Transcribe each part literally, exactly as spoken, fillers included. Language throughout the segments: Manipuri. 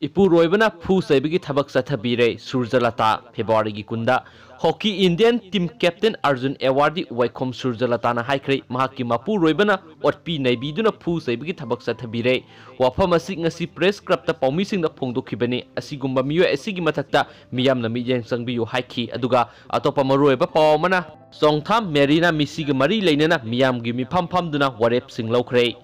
ꯏꯄꯨꯔꯣꯏꯕꯅ ꯐꯨ ꯆꯩꯕꯒꯤ ꯊꯕꯛ ꯆꯠꯊꯕꯤꯔꯦ꯫ ꯁꯨꯔꯖꯂꯇꯥ꯫ ꯐꯦꯕ꯭ꯔꯨꯋꯥꯔꯤꯒꯤ ꯀꯨꯟꯗ hockey Indian team captain Arjun awardee Waikhom ꯁꯨꯔꯖꯂꯇꯥꯅ ꯍꯥꯏꯈ꯭ꯔꯦ, ꯃꯍꯥꯛꯀꯤ ꯃꯄꯨꯔꯣꯏꯕꯅ ꯑꯣꯠꯄꯤ ꯅꯩꯕꯤꯗꯨꯅ ꯐꯨ ꯆꯩꯕꯒꯤ ꯊꯕꯛ ꯆꯠꯊꯕꯤꯔꯦ꯫ ꯋꯥꯐꯝ ꯑꯁꯤ ꯉꯁꯤ ꯄ꯭ꯔꯦꯁ ꯀ꯭ꯂꯕꯇ ꯄꯥꯎꯃꯤꯁꯤꯡꯗ ꯐꯣꯡꯗꯣꯛꯈꯤꯕꯅꯤ꯫ ꯑꯁꯤꯒꯨꯝꯕ ꯃꯤꯑꯣꯏ ꯑꯁꯤꯒꯤ ꯃꯊꯛꯇ ꯃꯤꯌꯥꯝꯅ ꯃꯤꯠꯌꯦꯡ ꯆꯪꯕꯤꯌꯨ ꯍꯥꯏꯈꯤ꯫ ꯑꯗꯨꯒ ꯑꯇꯣꯞꯄ ꯃꯔꯨꯑꯣꯏꯕ ꯄꯥꯎ ꯑꯃꯅ, ꯆꯣꯡꯊꯥꯝ ꯃꯦꯔꯤꯅꯥ ꯃꯤꯁꯤꯒ ꯃꯔꯤ ꯂꯩꯅꯅ ꯃꯤꯌꯥꯝꯒꯤ ꯃꯤꯐꯝ ꯐꯝꯗꯨꯅ ꯋꯥꯔꯦꯞꯁꯤꯡ ꯂꯧꯈ꯭ꯔꯦ꯫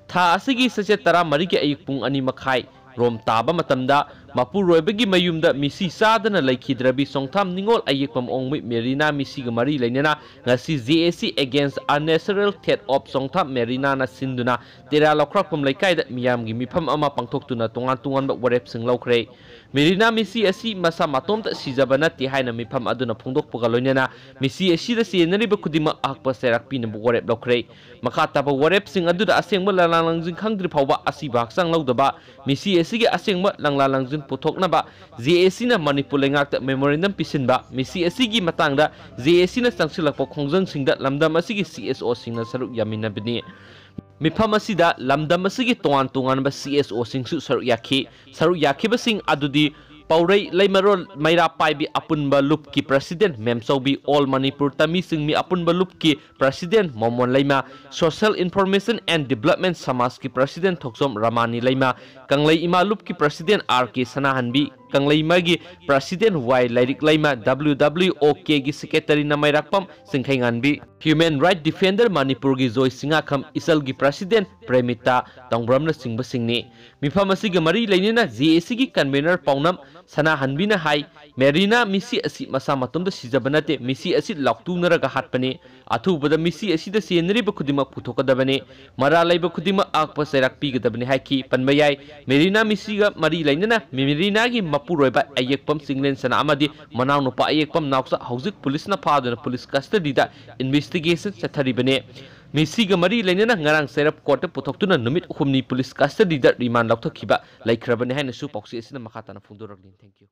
ꯊꯥ ꯑꯁꯤꯒꯤ ꯆꯩꯆꯠ ꯇꯔꯥꯃꯔꯤꯒꯤ ꯑꯌꯨꯛ ꯄꯨꯡ ꯑꯅꯤ ꯃꯈꯥꯏ ꯔꯣꯝ ꯇꯥꯕ ꯃꯇꯝꯗ ꯃꯄꯨꯔꯣꯏꯕꯒꯤ ꯃꯌꯨꯝꯗ ꯃꯤꯁꯤ ꯆꯥꯗꯅ ꯂꯩꯈꯤꯗ꯭ꯔꯕꯤ ꯆꯣꯡꯊꯥꯝ ꯅꯤꯉꯣꯜ ꯑꯌꯦꯛꯄꯝ ꯑꯣꯡꯃꯩ ꯃꯦꯔꯤꯅꯥ ꯃꯤꯁꯤꯒ ꯃꯔꯤ ꯂꯩꯅꯅ ꯉꯁꯤ J A C Against Unnatural Death of ꯆꯣꯡꯊꯥꯝ ꯃꯦꯔꯤꯅꯥꯅ ꯁꯤꯟꯗꯨꯅ ꯇꯦꯔꯥ ꯂꯧꯈ꯭ꯔꯥꯛꯄꯝ ꯂꯩꯀꯥꯏꯗ ꯃꯤꯌꯥꯝꯒꯤ ꯃꯤꯐꯝ ꯑꯃ ꯄꯥꯡꯊꯣꯛꯇꯨꯅ ꯇꯣꯉꯥꯟ ꯇꯣꯉꯥꯟꯕ ꯋꯥꯔꯦꯞꯁꯤꯡ ꯂꯧꯈ꯭ꯔꯦ꯫ ꯃꯦꯔꯤꯅꯥ ꯃꯤꯁꯤ ꯑꯁꯤ ꯃꯁꯥ ꯃꯇꯣꯝꯇ ꯁꯤꯖꯕ ꯅꯠꯇꯦ ꯍꯥꯏꯅ ꯃꯤꯐꯝ ꯑꯗꯨꯅ ꯐꯣꯡꯗꯣꯛꯄꯒ ꯂꯣꯏꯅꯅ ꯃꯤꯁꯤ ꯑꯁꯤꯗ ꯆꯦꯟꯅꯔꯤꯕ ꯈꯨꯗꯤꯡꯃꯛ ꯑꯍꯛꯄ ꯆꯩꯔꯥꯛ ꯄꯤꯅꯕ ꯋꯥꯔꯦꯞ ꯂꯧꯈ꯭ꯔꯦ꯫ ꯃꯈꯥ ꯇꯥꯕ ꯋꯥꯔꯦꯞꯁꯤꯡ ꯑꯗꯨꯗ ꯑꯁꯦꯡꯕ ꯂꯥꯂꯥ ꯂꯪꯖꯤꯟ ꯈꯪꯗ꯭ꯔꯤ ꯐꯥꯎꯕ ꯑꯁꯤꯕ ꯍꯛꯆꯥꯡ ꯂꯧꯗꯕ, ꯃꯤꯁꯤ ꯑꯁꯤꯒꯤ ꯑꯁꯦꯡꯕ ꯂꯪꯂꯥ ꯂꯪꯖꯤꯟ ꯄꯨꯊꯣꯛꯅꯕ J A Cꯅ ꯃꯅꯤꯄꯨꯔ ꯂꯩꯉꯥꯛꯇ memorandum ꯄꯤꯁꯤꯟꯕ, ꯃꯤꯁꯤ ꯑꯁꯤꯒꯤ ꯃꯇꯥꯡꯗ J A Cꯅ ꯆꯪꯁꯤꯜꯂꯛꯄ ꯈꯣꯡꯖꯪꯁꯤꯡꯗ ꯂꯝꯗꯝ ꯑꯁꯤꯒꯤ C S Oꯁꯤꯡꯅ ꯁꯔꯨꯛ ꯌꯥꯃꯤꯟꯅꯕꯅꯤ꯫ ꯃꯤꯐꯝ ꯑꯁꯤꯗ ꯂꯝꯗꯝ ꯑꯁꯤꯒꯤ ꯇꯣꯉꯥꯟ ꯇꯣꯉꯥꯟꯕ C S Oꯁꯤꯡꯁꯨ ꯁꯔꯨꯛ ꯌꯥꯈꯤ꯫ ꯁꯔꯨꯛ ꯌꯥꯈꯤꯕꯁꯤꯡ ꯑꯗꯨꯗꯤ ꯄꯥꯎꯔꯩ ꯂꯩꯃꯔꯣꯜ ꯃꯩꯔꯥ ꯄꯥꯏꯕꯤ ꯑꯄꯨꯟꯕ ꯂꯨꯞꯀꯤ president ꯃꯦꯝꯆꯧꯕꯤ, All Manipur ꯇꯃꯤ ꯆꯤꯡꯃꯤ ꯑꯄꯨꯟꯕ ꯂꯨꯞꯀꯤ president ꯃꯣꯃꯣꯟ Leima, Social Information and Development ꯁꯃꯥꯖꯀꯤ president ꯊꯣꯛꯆꯣꯝ ꯔꯃꯥꯅꯤ ꯂꯩꯃ, ꯀꯪꯂꯩ ꯏꯃꯥ ꯂꯨꯞꯀꯤ president R K ꯁꯅꯥꯍꯟꯕꯤ, ꯀꯪꯂꯩꯃꯒꯤ president Y ꯂꯥꯏꯔꯤꯛ ꯂꯩꯃ, W W O Kꯒꯤ secretaryꯅ ꯃꯩꯔꯥꯛꯄꯝ ꯆꯤꯡꯈꯩꯉꯥꯟꯕꯤ, Human Right Defender ꯃꯅꯤꯄꯨꯔꯒꯤ ꯖꯣꯏ ꯁꯤꯡꯉꯥꯈꯝ, ꯏꯆꯜꯒꯤ president ꯄ꯭ꯔꯦꯃꯤꯇꯥ ꯇꯣꯡꯕ꯭ꯔꯝꯅꯆꯤꯡꯕꯁꯤꯡꯅꯤ꯫ ꯃꯤꯐꯝ ꯑꯁꯤꯒ ꯃꯔꯤ ꯂꯩꯅꯅ J A Cꯒꯤ convener ꯄꯥꯎꯅꯝ ꯁꯅꯥꯍꯟꯕꯤꯅ ꯍꯥꯏ, ꯃꯦꯔꯤꯅꯥ ꯃꯤꯁꯤ ꯑꯁꯤ ꯃꯁꯥ ꯃꯇꯣꯝꯇ ꯁꯤꯖꯕ ꯅꯠꯇꯦ, ꯃꯤꯁꯤ ꯑꯁꯤ ꯂꯥꯎꯇꯨꯅꯔꯒ ꯍꯥꯠꯄꯅꯤ꯫ ꯑꯊꯨꯕꯗ ꯃꯤꯁꯤ ꯑꯁꯤꯗ ꯆꯦꯟꯅꯔꯤꯕ ꯈꯨꯗꯤꯡꯃꯛ ꯄꯨꯊꯣꯛꯀꯗꯕꯅꯤ꯫ ꯃꯔꯥꯜ ꯂꯩꯕ ꯈꯨꯗꯤꯡꯃꯛ ꯑꯍꯛꯄ ꯆꯩꯔꯥꯛ ꯄꯤꯒꯗꯕꯅꯤ ꯍꯥꯏꯈꯤ꯫ ꯄꯟꯕ ꯌꯥꯏ, ꯃꯦꯔꯤꯅꯥ ꯃꯤꯁꯤꯒ ꯃꯔꯤ ꯂꯩꯅꯅ ꯃꯦꯔꯤꯅꯥꯒꯤ ꯃꯄꯨꯔꯣꯏꯕ ꯑꯌꯦꯛꯄꯝ ꯆꯤꯡꯂꯦꯟ ꯁꯅꯥ ꯑꯃꯗꯤ ꯃꯅꯥꯎꯅꯨꯄꯥ ꯑꯌꯦꯛꯄꯝ ꯅꯥꯎꯆꯥ ꯍꯧꯖꯤꯛ ꯄꯨꯂꯤꯁꯅ ꯐꯥꯗꯨꯅ ꯄꯨꯂꯤꯁ custody ꯗ investigation ꯆꯠꯊꯔꯤꯕꯅꯤ꯫ ꯃꯤꯁꯤꯒ ꯃꯔꯤ ꯂꯩꯅꯅ ꯉꯔꯥꯡ ꯆꯩꯔꯞ court ꯇ ꯄꯨꯊꯣꯛꯇꯨꯅ ꯅꯨꯃꯤꯠ ꯍꯨꯝꯅꯤ ꯄꯨꯂꯤꯁ custody ꯗ remand ꯂꯧꯊꯈꯤꯕ ꯂꯩꯈ꯭ꯔꯕꯅꯤ ꯍꯥꯏꯅꯁꯨ ꯄꯥꯎꯆꯦ ꯑꯁꯤꯅ ꯃꯈꯥ ꯇꯥꯅ ꯐꯣꯡꯗꯣꯔꯛꯂꯤ꯫ Thank you꯫